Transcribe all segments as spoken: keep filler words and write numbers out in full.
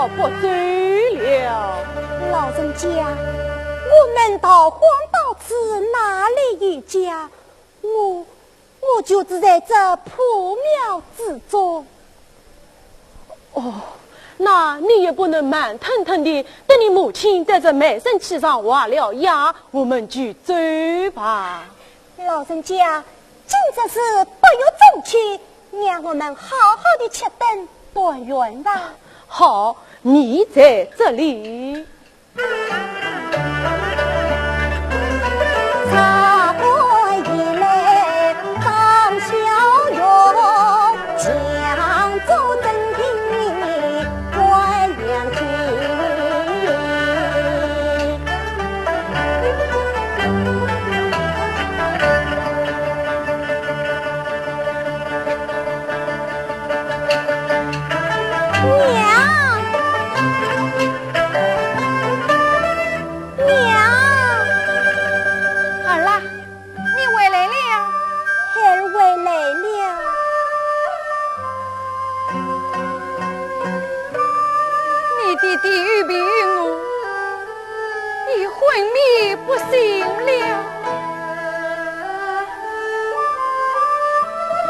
不走了。老人家，我们逃荒到此，哪里有家？我，我就住在这破庙之中。哦，那你也不能慢腾腾地等你母亲带着卖身契上画了押，我们就走吧。老人家，今日是八月中秋，让我们好好地吃顿团圆饭。好，你在这里。娘，娘，儿啦，你回来了。孩儿回来了。你爹爹有病于我，你昏迷不醒了。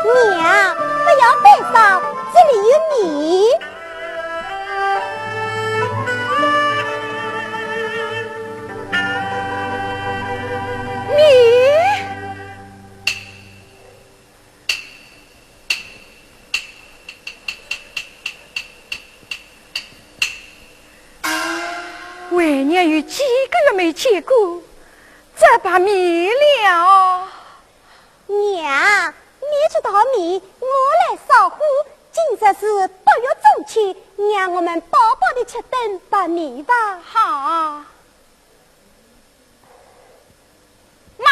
娘，不要悲伤，这里有米。 你，为娘有几个月没见过这把米了。 娘，你去淘米，我来烧火。今日是八月中秋，让我们饱饱地吃顿白米吧。好。妈，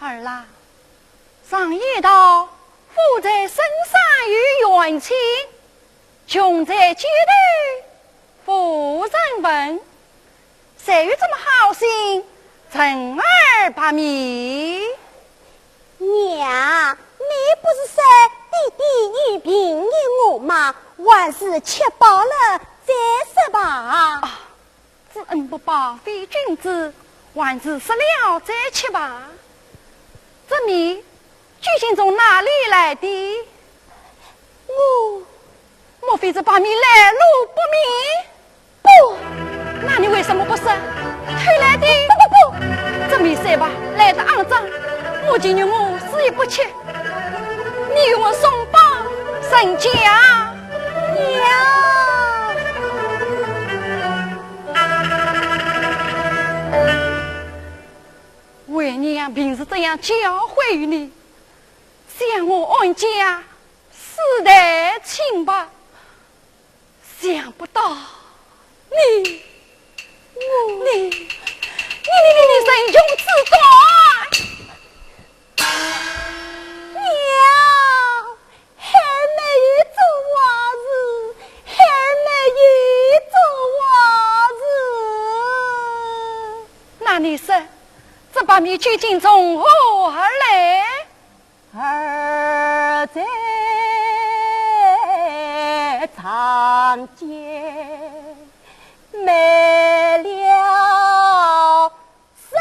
儿啦，常言道，富在深山有远亲，穷在街头 无人问，谁有这么好心，赠儿白米？娘，你不是说爹爹有病于我吗？还是吃饱了再说吧。啊，知恩不报非君子，还是食了再吃吧。这米究竟从哪里来的？我 莫非这白米来路不明？不，那你为什么不说？偷来的？不，不，不，这米虽白，来得肮脏，母亲与我死也不吃。你与我松绑，成家。娘！为娘平时这样教诲于你，想我安家 世代清白，想不到你，我，你，你，你，你，你，你，你，人穷志短。娘，孩儿没有做坏事，孩儿没有做坏事。那你说，这白米究竟从何而来？ 儿在长街卖了身。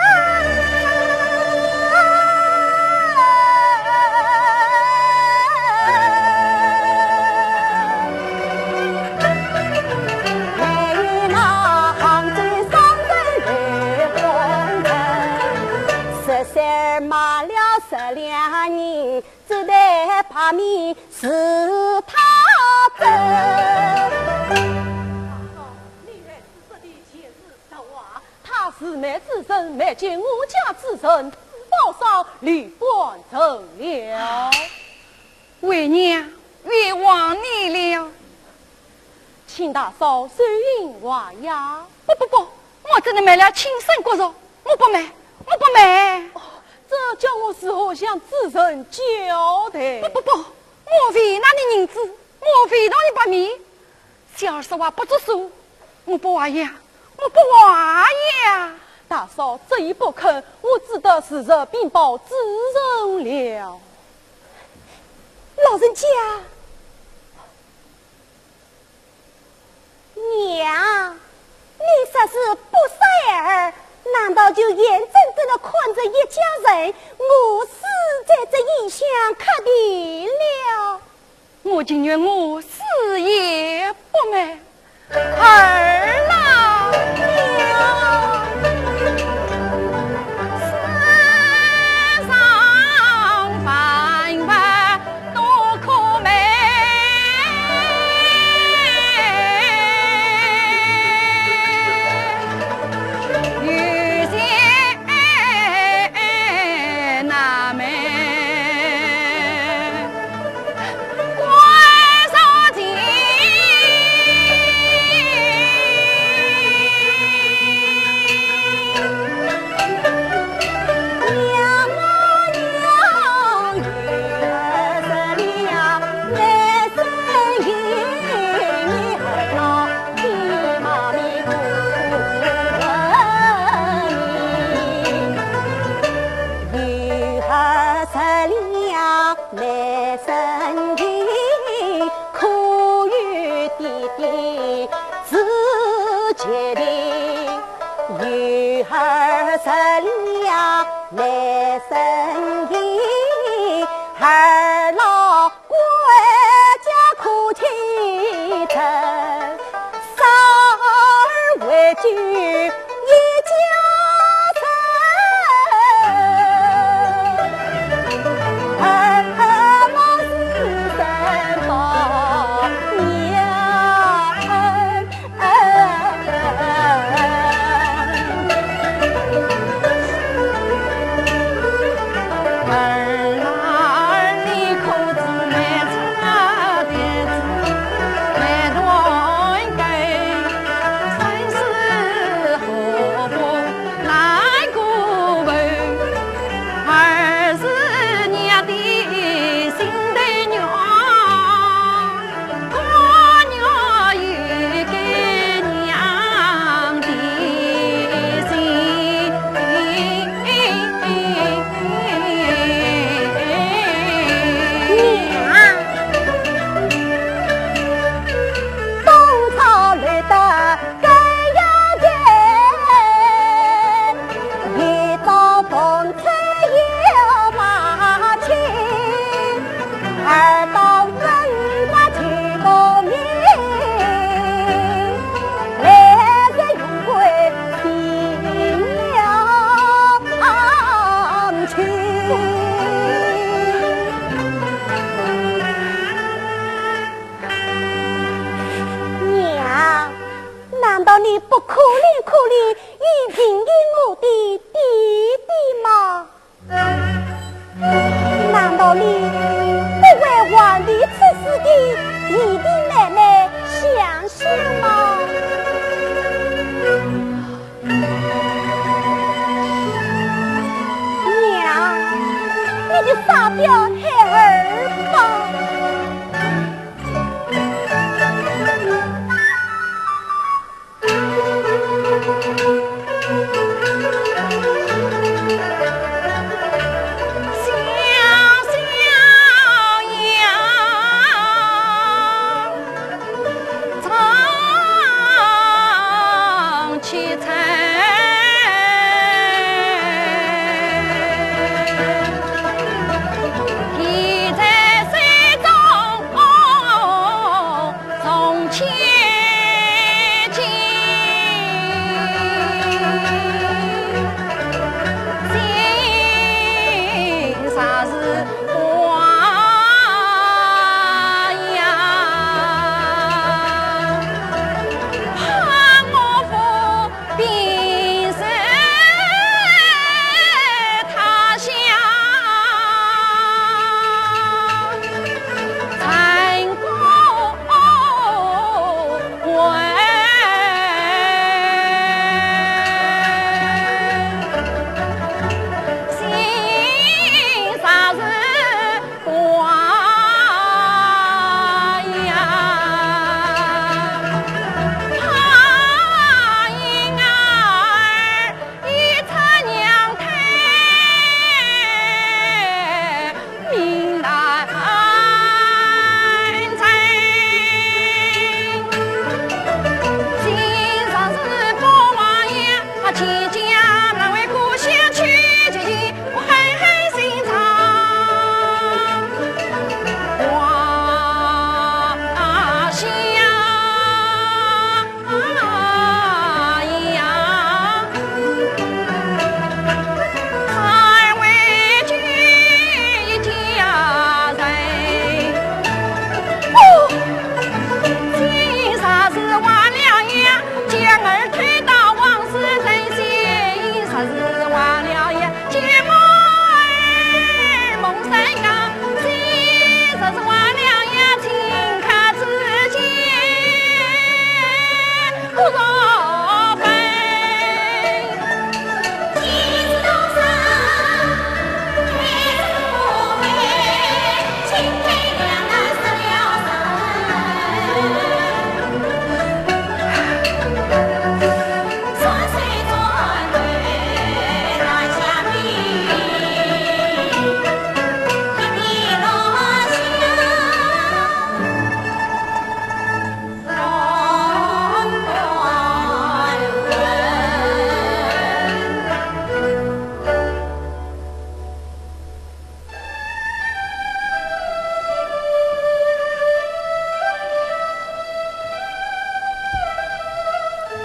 他是卖仔身，卖进我家之人，自报上立官成了。 为娘冤枉你了。请大嫂收银还押。不，不，不，我只能卖了亲生骨肉，我不卖，我不卖。哦，这叫我如何向子仁交代？不，不，不，我为难你银子，我为难你白米，小儿说话不作数，我不还押，我不还押。大嫂执意不肯，我只得如实禀报子仁了。 老人家，我死在这异乡客地了。我情愿我死也不卖。 儿啊，世上万物多可悲，有些难寐。 娘，难道你不可怜可怜已病已故的爹爹吗？ 难道你不为还你出世的弟弟妹妹想想吗？娘，你就杀掉孩儿吧。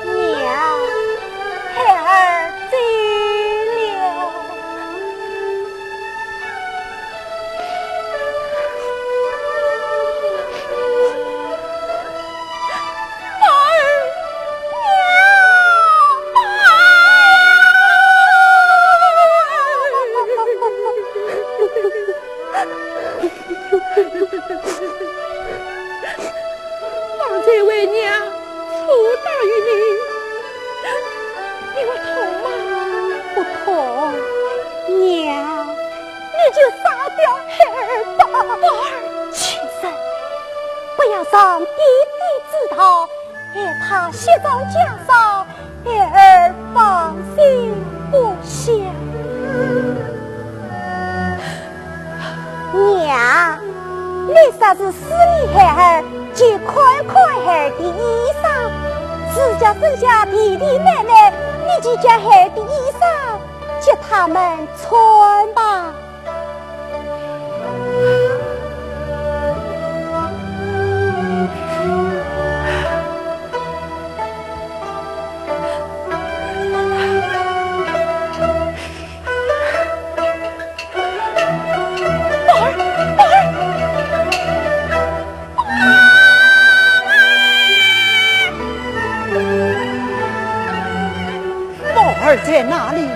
娘，孩儿走了。 方才为娘粗打于你，你会痛吗？不痛。娘，你就杀掉孩儿吧。宝儿，轻声，不要让爹爹知道，害怕雪上加霜，孩儿放心不下。 娘，你若是思念孩儿，就看看孩儿的衣裳。自家生下弟弟妹妹，你就将孩儿的衣裳给他们穿吧。 宝儿，宝儿，宝儿在哪里？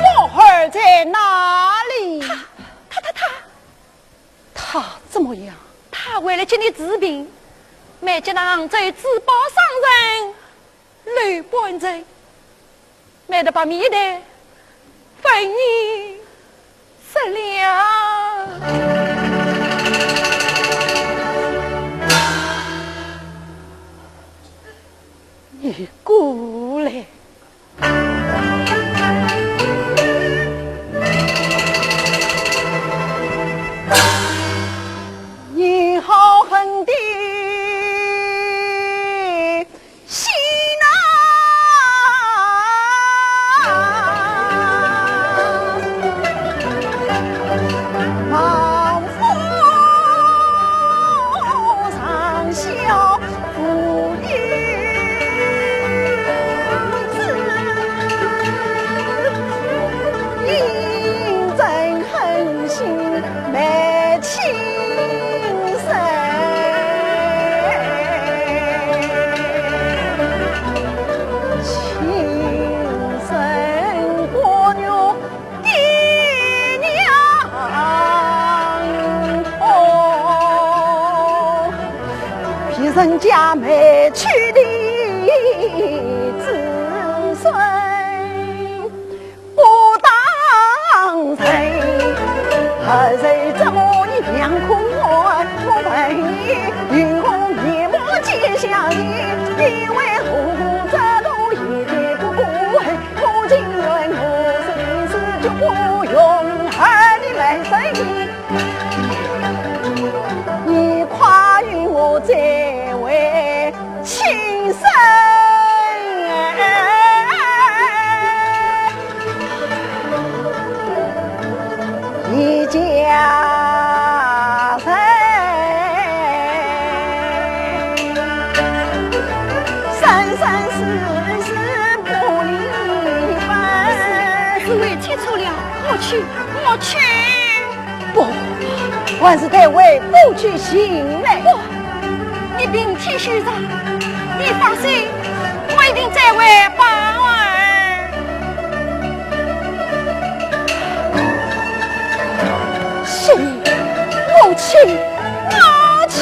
宝儿在哪里？他，他，他，他，他怎么样？他为了给你治病，买进了杭州珠宝商人 楼板人，买得把面的分你食了。你过来。 你好狠的心啊！望夫上孝 父有子，应真狠心卖亲生。亲生骨肉 爹娘哦，别人家没娶的子孙不当人，何日怎么一样苦我，我问你，与我面目皆相依，你为何这度一点不顾恨？ 我情愿我生死绝不容，害你们生意，你快与我再会亲生一家人。 生生世世不离分。是为妻错了，我去，我去。不，还是待为夫去寻来。不，你明天休假，你放心，我一定再会宝儿。 是你，母亲，母亲。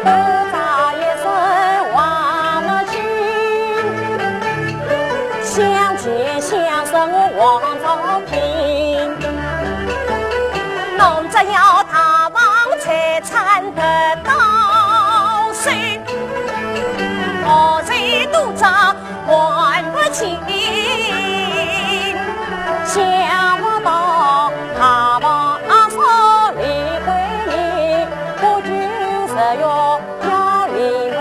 不打一声王不清，相见相识我王昭君。侬只要大王财产得到手，我谁都找还不清。想不到大王阿嫂李桂英，不君十月 要离门。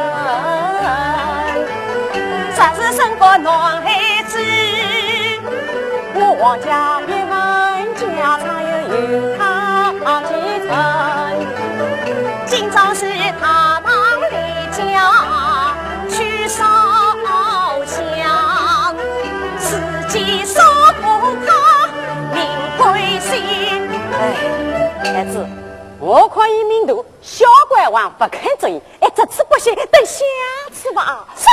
若是生个男孩子，我王家一份家产又有他继承。今朝是大王离家去烧香，自己说不怕命归西。哎，孩子，我看伊命大， 小鬼王不肯走，哎，这次不行，等下次吧。啥？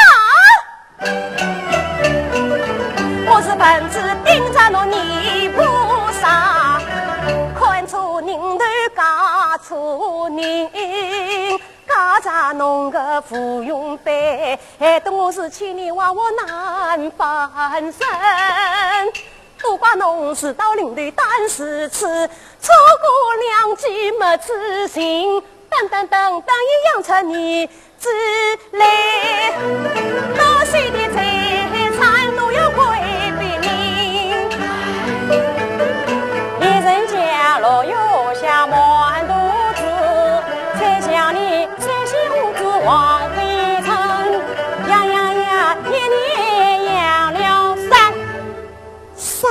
我是奉旨禀着侬泥菩萨，看错人头嫁错人，嫁着侬个芙蓉班，害得我是千年祸祸难翻身。 都怪侬事到临头胆如此，错过良机没知情，等等等等也养出儿子来，多少的财产都要归别人。一人家老有下满肚子，才想你三十五子王飞春，养养养，一年养了三 三，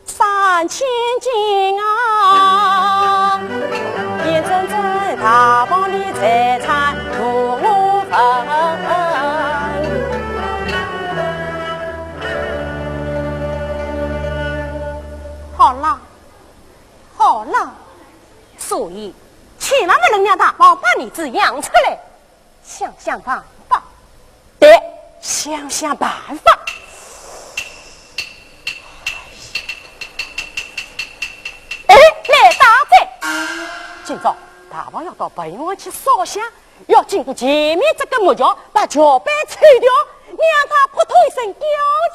三千金啊，一阵阵大房的财产不分。好了，好了，所以千万不能让大房把儿子养出来。 想想办法。对，想想办法。哎，来打针！今朝大房要到白云庵去烧香，要经过前面这个木桥，把桥板抽掉，让他扑通一声掉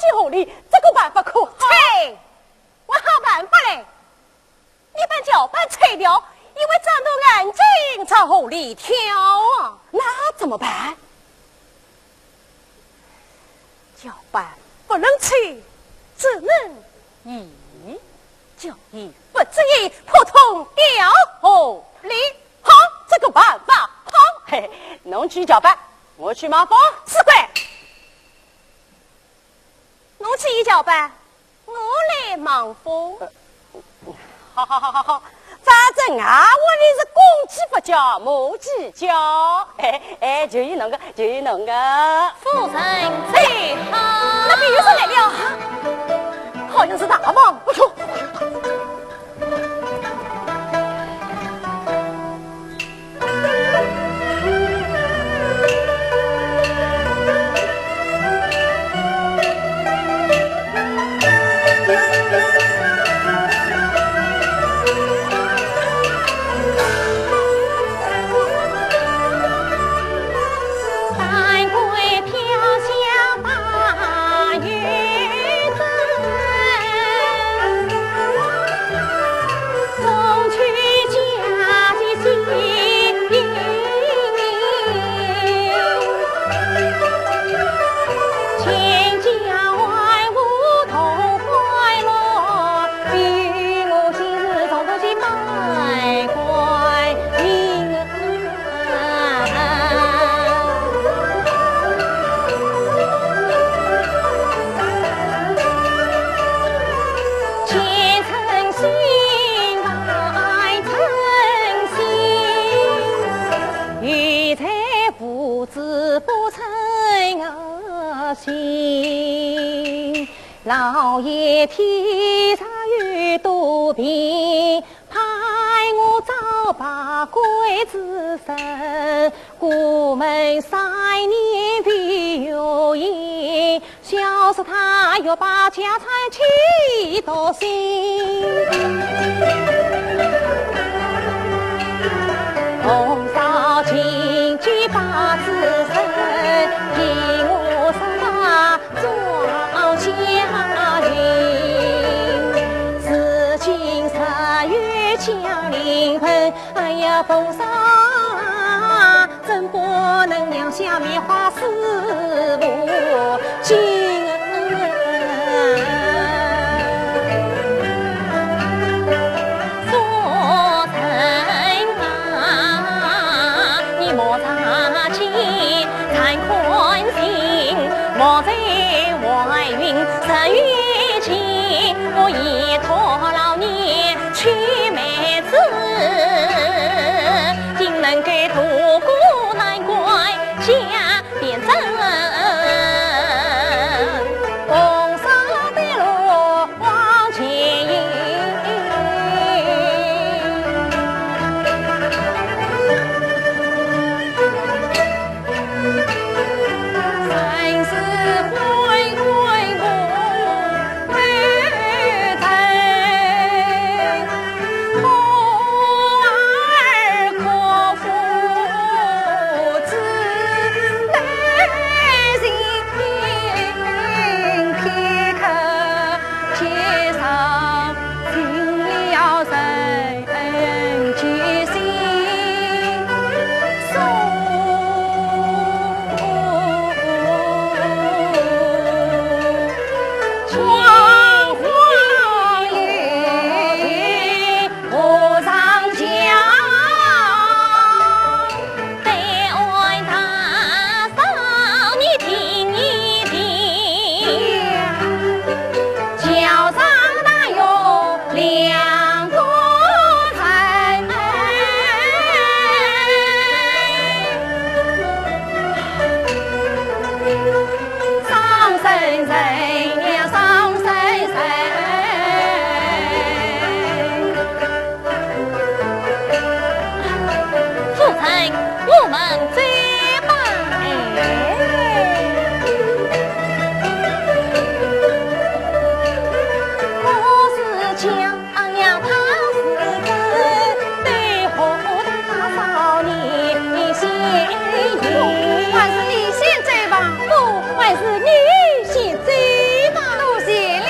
进河里，这个办法可好？嘿，我好办法嘞！ 你把桥板拆掉，因为撞到眼睛朝河里跳啊。那怎么办？桥板不能拆，只能移。叫移不至于扑通掉河里。好，这个办法好。嘿，侬去移桥板，我去望风。是乖。侬去移桥板， 我来望风。好好好好好，反正俺屋里是公鸡不叫，母鸡叫。哎哎，就依侬个，就依侬个。夫人最好。那边又是来了，好像是大房。哎呦！降临盆，哎呀，菩萨啊，怎不能让下面花四不尽？做人啊，你莫差劲，看看心，莫在外云，人有情，我已托老年 去梅子，定能够渡过难关，家变真，红烧的落花前。三十回归我 夫人，我们走吧。哎。我是讲呀，他是真，对何大少年先行。还是你先走吧。不，还是你先走吧。多谢了。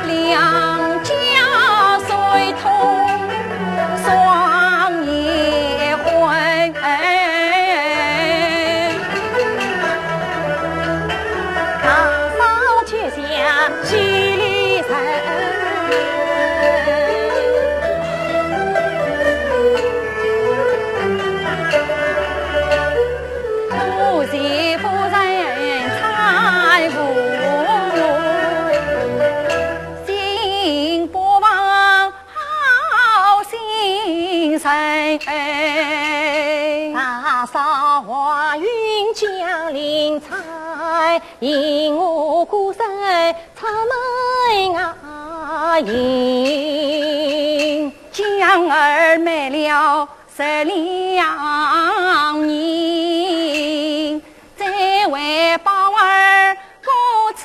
两家水通双夜回，大嫂却下西里人。 不是夫人搀扶，心不忘好心人。大嫂话云降临，才引我孤身出门啊行。江儿没了 十两银，再为宝儿过此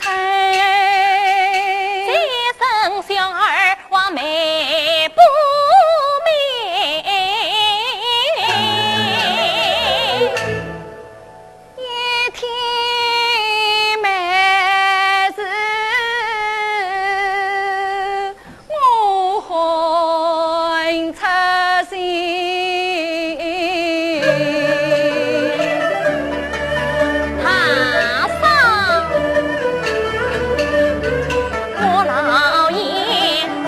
春。再生小儿望媒不媒。一天媒事 我还出心。大嫂，我老爷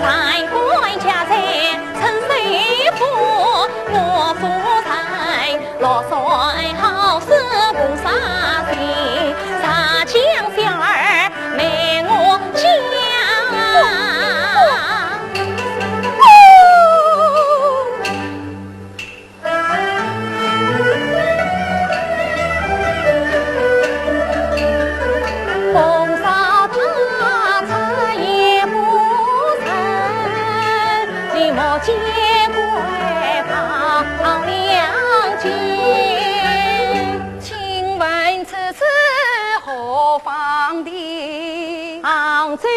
万贯家财，趁首富，我夫人 老少好事不杀心，啥将小儿媒我讲。风沙大，他也不曾 你莫见怪放了情。请问此处何方地？杭州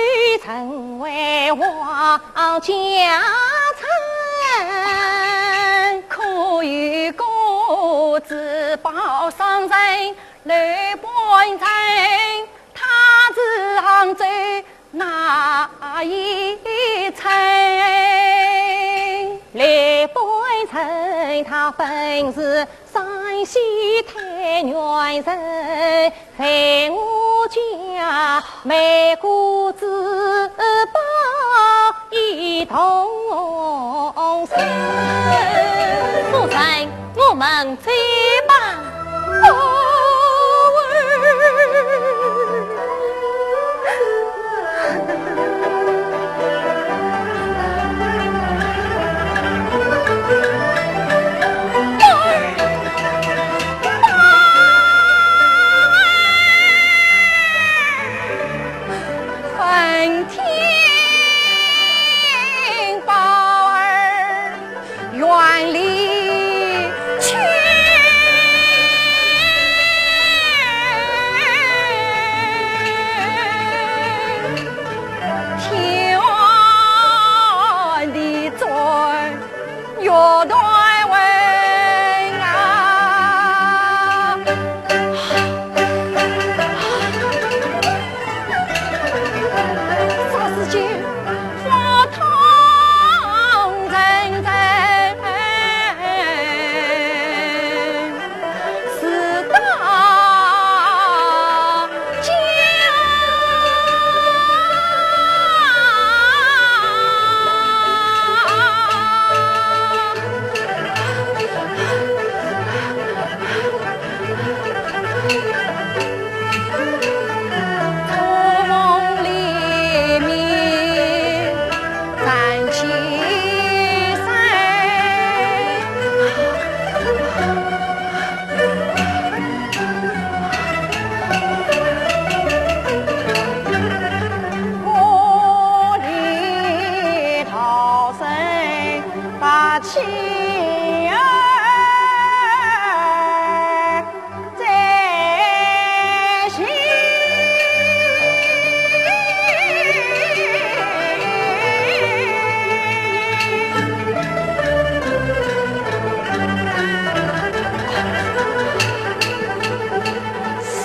城外望江城。可有个珠宝商人刘半城？ 他那一层。来拜神，他本是山西太原人，在我家卖果子包一同生。夫人，我们走吧。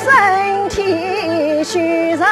身体虚弱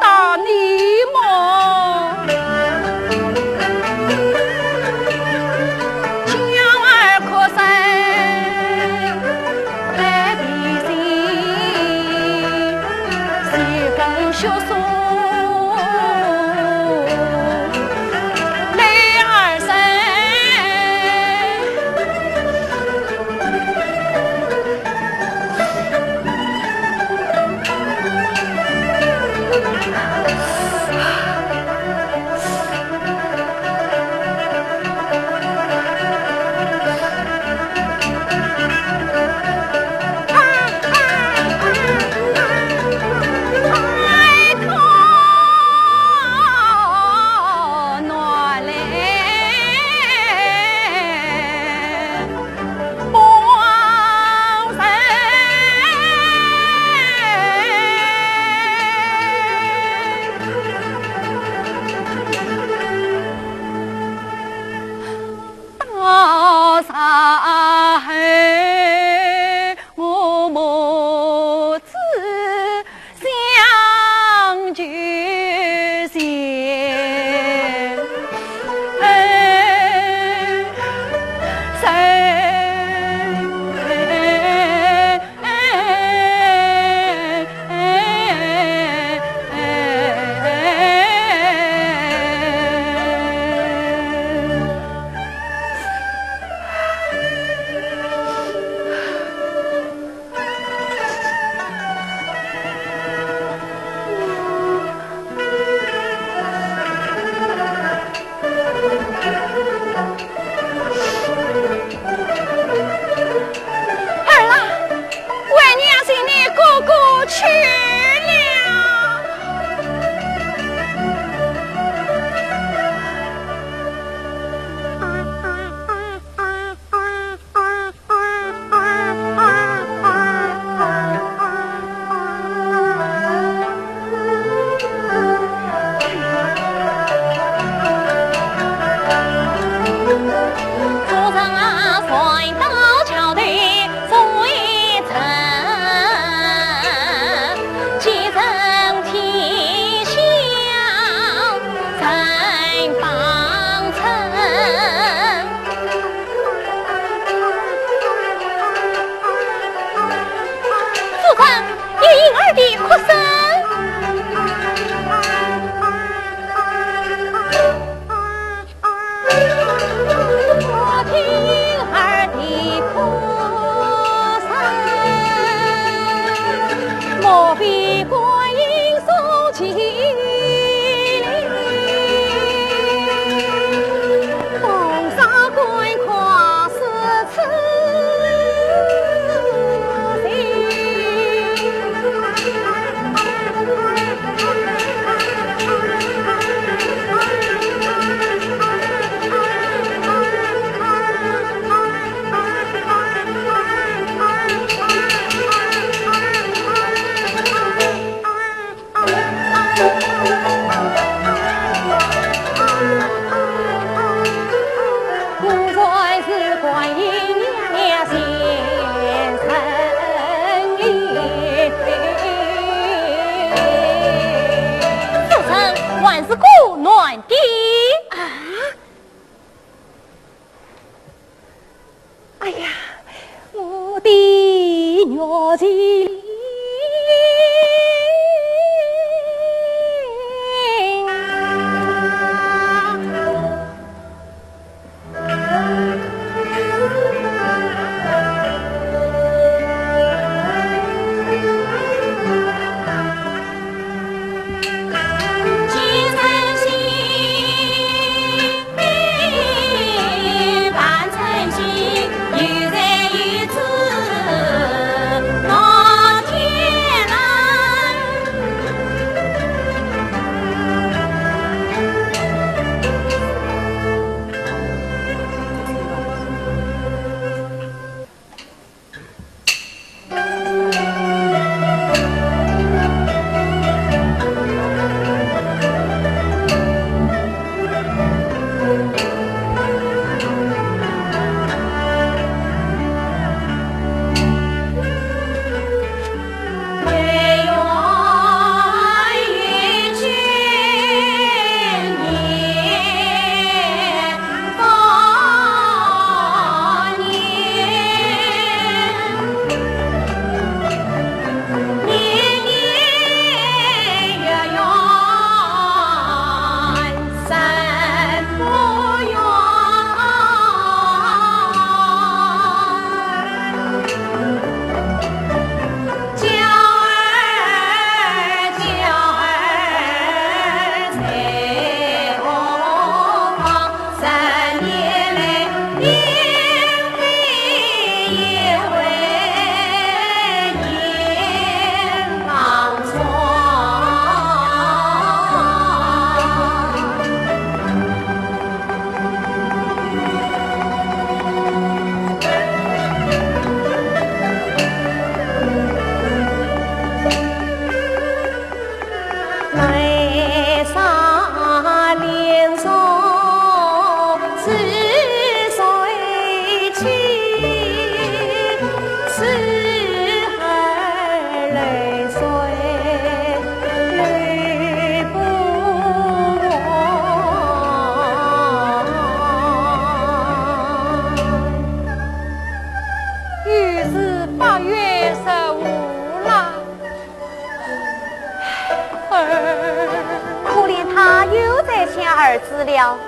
打你么？娇儿哭声来提醒，随风雪送泪儿声。 儿啊，为娘寻你哥哥去了。夫人，有婴儿的哭声。 夫人，还是个男的。啊？ 哎呀，我的玉麒麟啊！知了。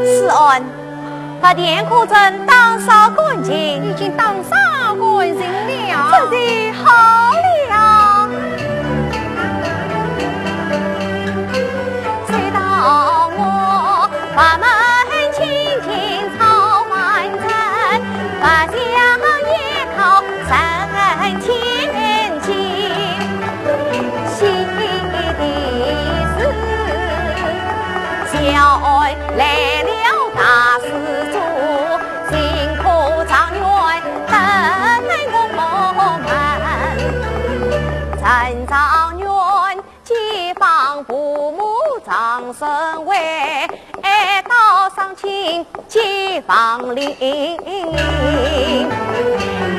施安，发田可曾打扫干净？已经打扫干净了。真是好了。谁道我把门轻轻敲半声，不想也靠人千金。 喜的是，小儿来了大施主，新科状元登我门。陈状元既访父母张生位， 哎，到上京见望礼。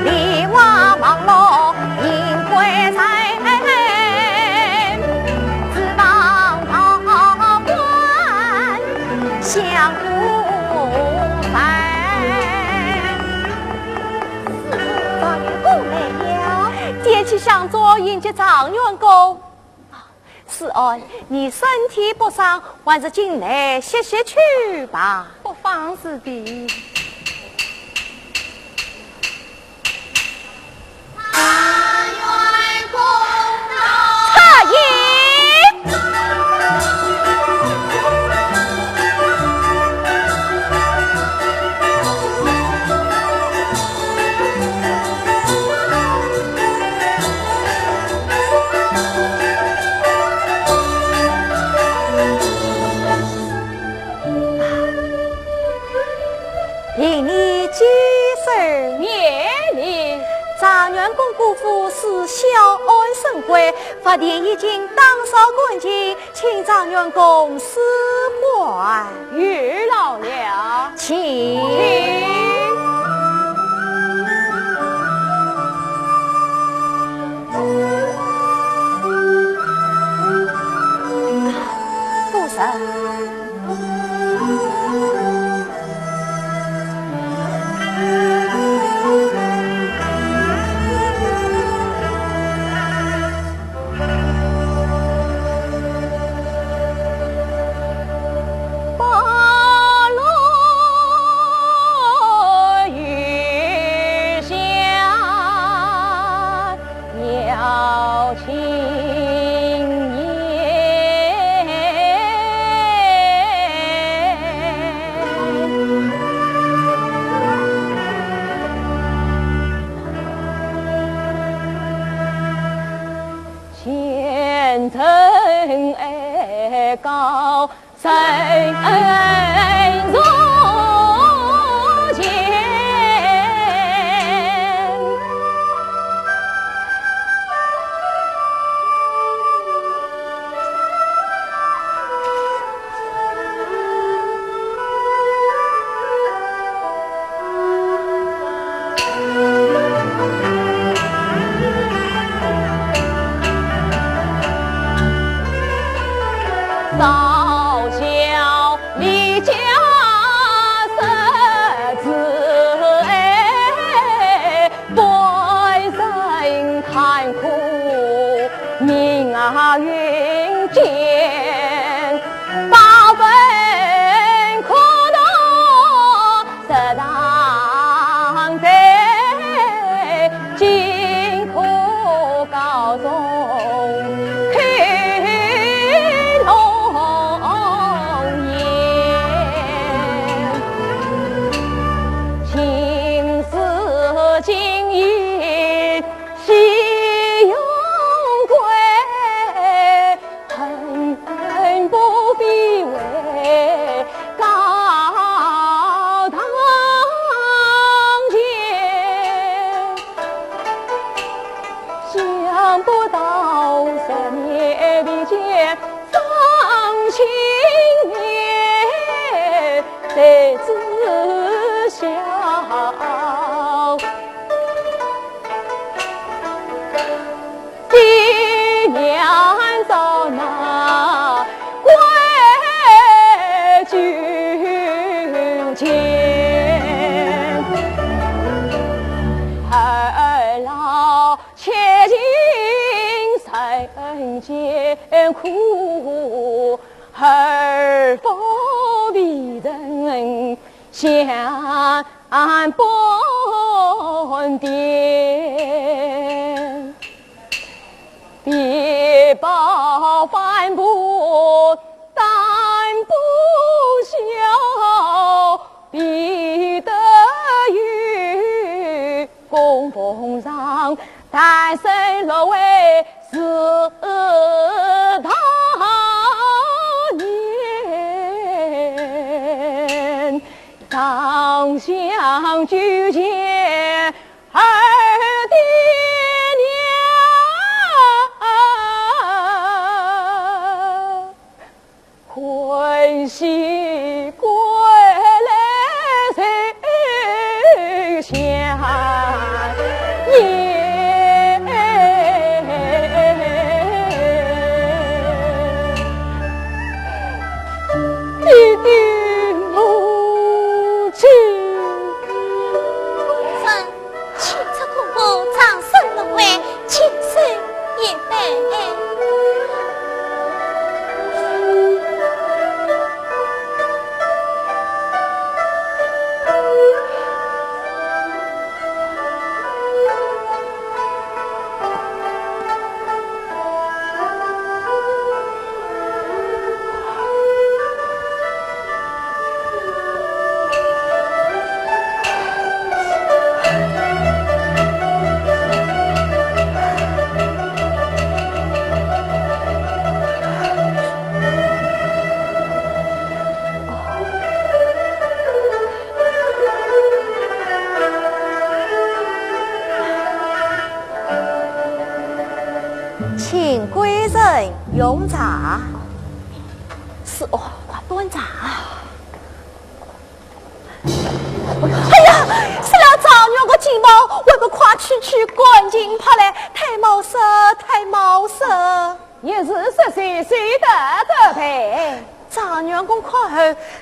梨花望落英归人，只望桃花相顾人。状元公来了。点起香烛，迎接状元公。 施安，你身体不爽，还是进来歇歇去吧。不妨事的。状元公到。差役！ 评你几首。免礼。状元公过府，赐小安升官，发田已经打扫干净， 请状元公施欢。有劳了。请。请。多谢。 前程哀高，人从前。 少小离家十指哀，半生叹苦命云间，百分苦痛 十常在，今可告终口同言。情似金银 夕阳归，恨不比为高堂前。想不到十年未见芳心面，谁知晓比人香半点，比包饭不担不小，比得有公奉上，但生六位 是大年，上香求见二爹娘，欢喜归来受香烟。 爹爹母亲。夫人，请出姑母，长生落位，请受一拜。请贵人用茶。是哦，快端茶。哎呀，失了状元个金袍，还不快取取赶紧跑来，太冒失，太冒失。 一时失手，谁得责备？状元公快候，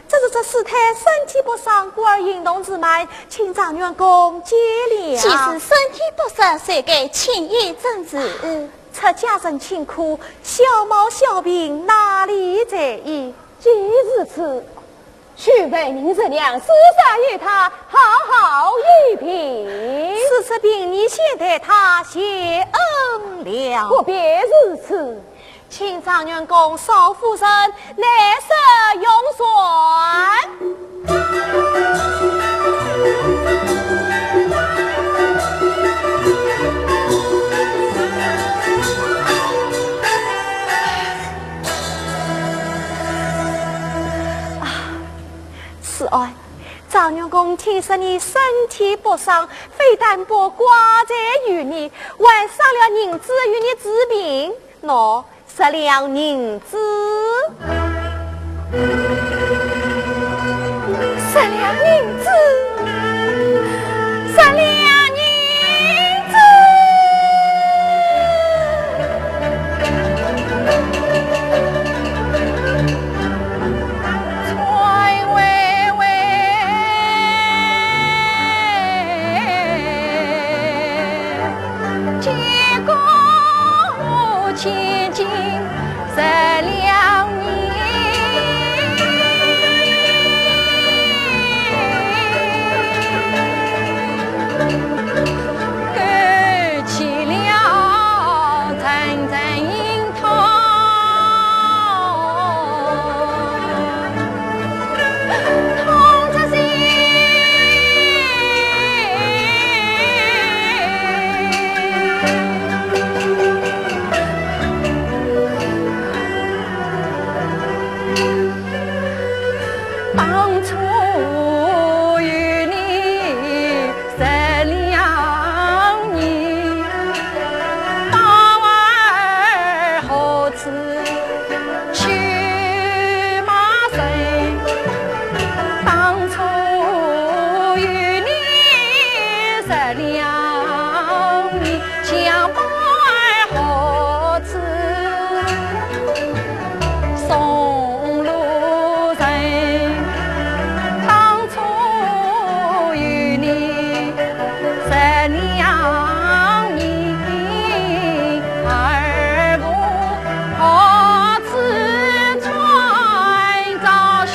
只是这师太身体不爽，故而行动迟慢，请状元公见谅。既是身体不适，谁敢轻易正视？出家人清苦，小毛小病哪里在意？既如此， 去问明日娘，私下与她好好一评。此次病你先代她谢恩了。不必如此。请状元公少夫人，来设用膳。 啊，世安，状元公听说你身体不爽，非但不挂彩于你，还赏了银子与你治病。喏，十两银子。十两银子，十两银子。 当初与你十两银，到而后此去马身。当初与你十两银， 想不到何处送路人，当初与你十两银，而不何处穿朝新。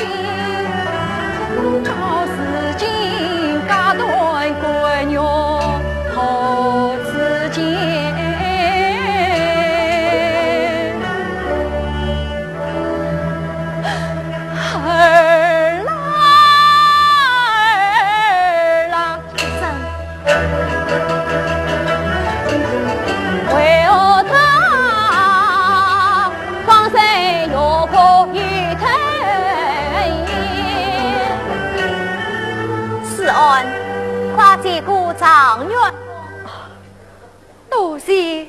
多谢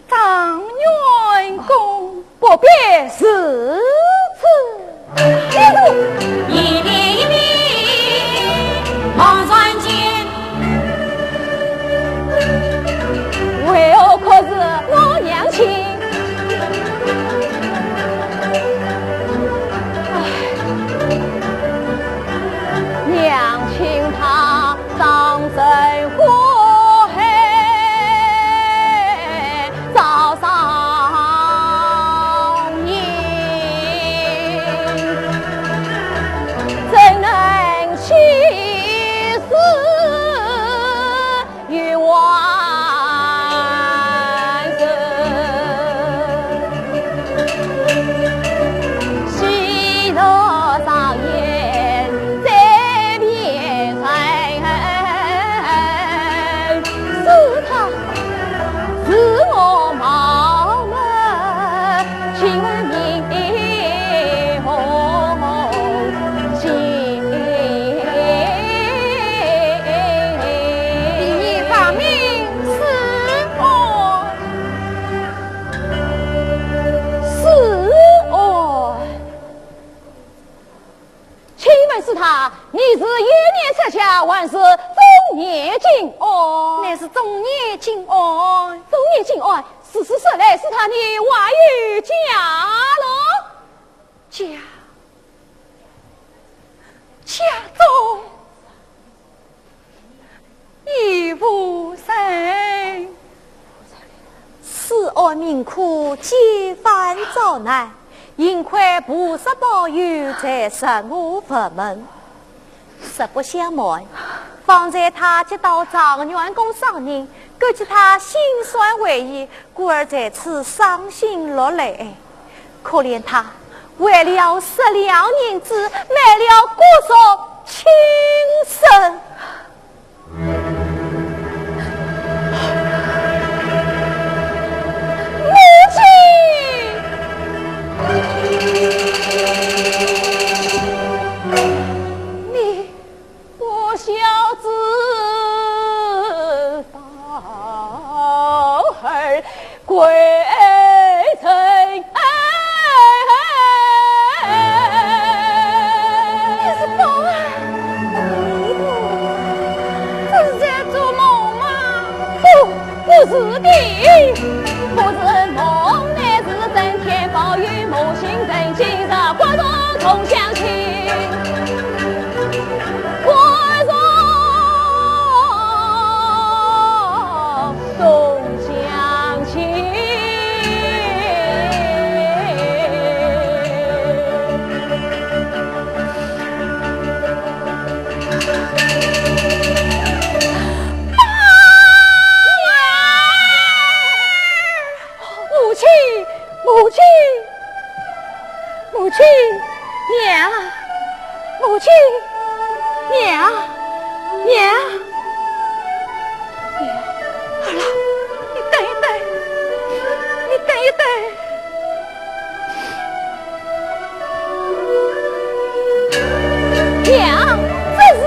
状元公。不必如此。一点一滴望穿间，为何可是我娘亲？唉，娘亲她 当真祸害赵少爷，怎能起死于王孙？ 喜乐少爷在边城，是他是我冒昧，请问明红旗。第一法名是我。 是哦。请问是他，你是幼年出家，还是中年进安？乃是中年进安。中年进安，事实说来，是他，你还有家咯？家？家中 已无人。此案命苦，几番找来，幸亏菩萨保佑，才恕我佛门。实不相瞒，方才他接到状元公赏银，感激他心酸回意， 故而在此伤心落泪。可怜他为了十两银子，卖了骨肉亲生。母亲！你 不孝之道，儿归真。你是宝儿，你这是在做梦吗？不， 不是的，不是梦，乃是真天保佑，梦醒人，今日骨肉同乡亲，骨肉同乡亲。 母亲，母亲，母亲，娘，母亲，娘，娘，娘，儿啊，你等一等，你等一等。 娘，这是，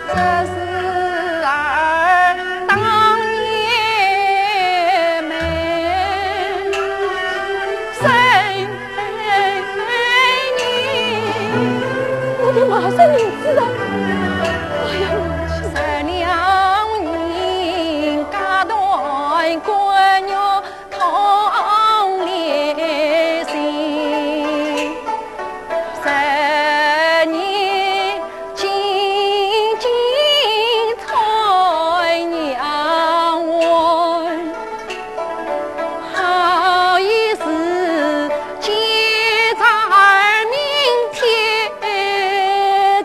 这是儿当年门生你。我的妈生儿子啊！哎呀，母亲。十两银家当官员 同连心，十年金金穿娘还。好一时奸贼儿命天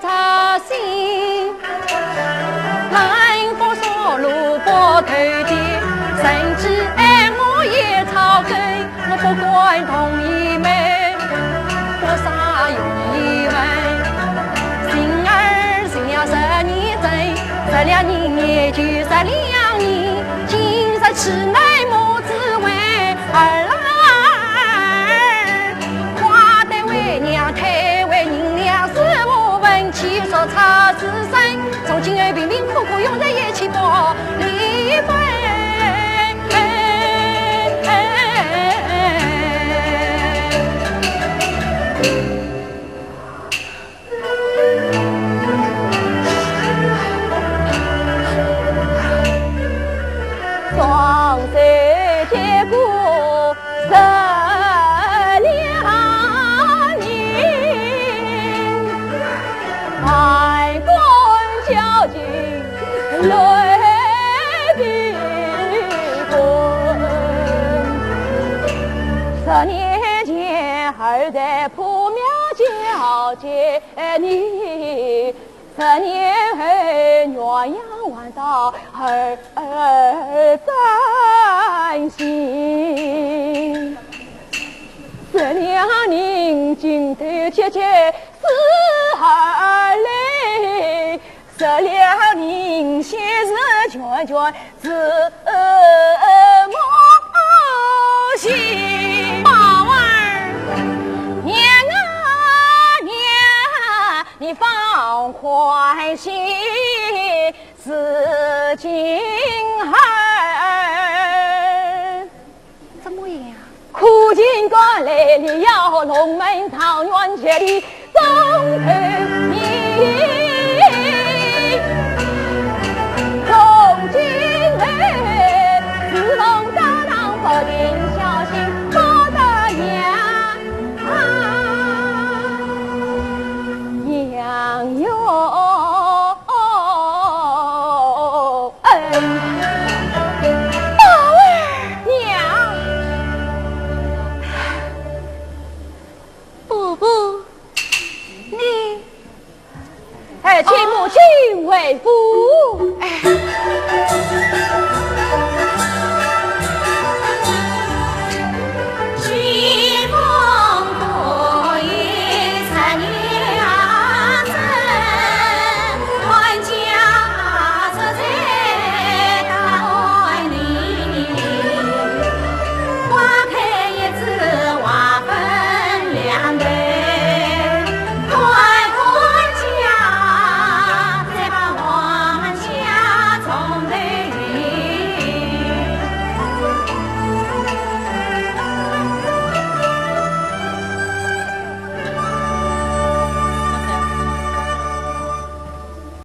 诛心。 兰花锁路不投地，甚至爱我也草根，我不敢同意美。我啥容易问，情儿情了十年真，十两银也就十两银，今日此乃母子为儿郎儿，快待为娘退回银两，使我文气说差之身，从今后平平不可永在一起不离分。双手接过十两银，万贯交情泪滴滚。十年前儿在破庙桥见你，十年后岳阳还到儿，儿担心。十两银今天切切是儿泪，十两银现是全全是母心。宝儿，娘啊娘，你放宽心， 是今儿。怎么样？苦尽甘来了，龙门状元这里中头